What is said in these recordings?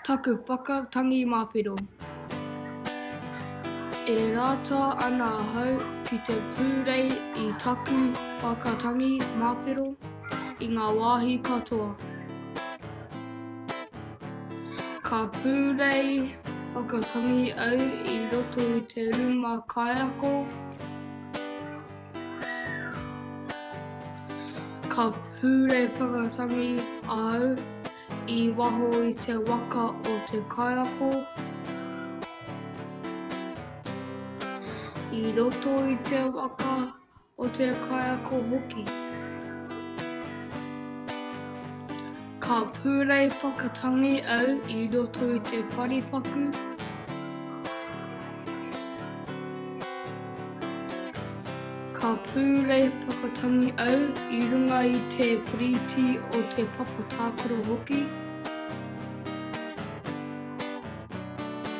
Taku whakatangi māwhero. E rata ana ahau ki te pūrei i taku whakatangi māwhero i ngā wāhi katoa. Ka pūrei whakatangi au i roto i te rūma kaiako. Ka pūrei whakatangi au i waho i te waka o te kaiako, i roto i te waka o te kaiako hoki. Ka pūrei whakatangi au i roto i te wharepaku. Ka pūrei whakatangi au i runga i te piriti o te papa tākaro hoki.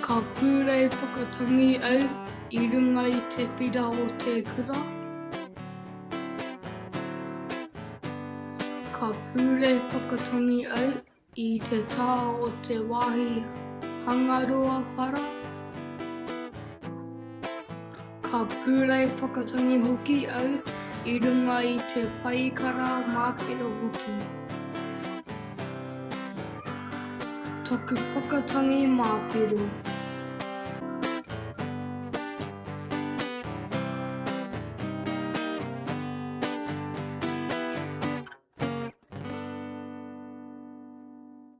Ka pūrei whakatangi au i runga i te pira o te kura. Ka pūrei whakatangi au I te taha o te wāhi hangaroa para, ka pūrei whakatangi hoki au i runga i te paikara māwhero hoki. Taku whakatangi māwhero.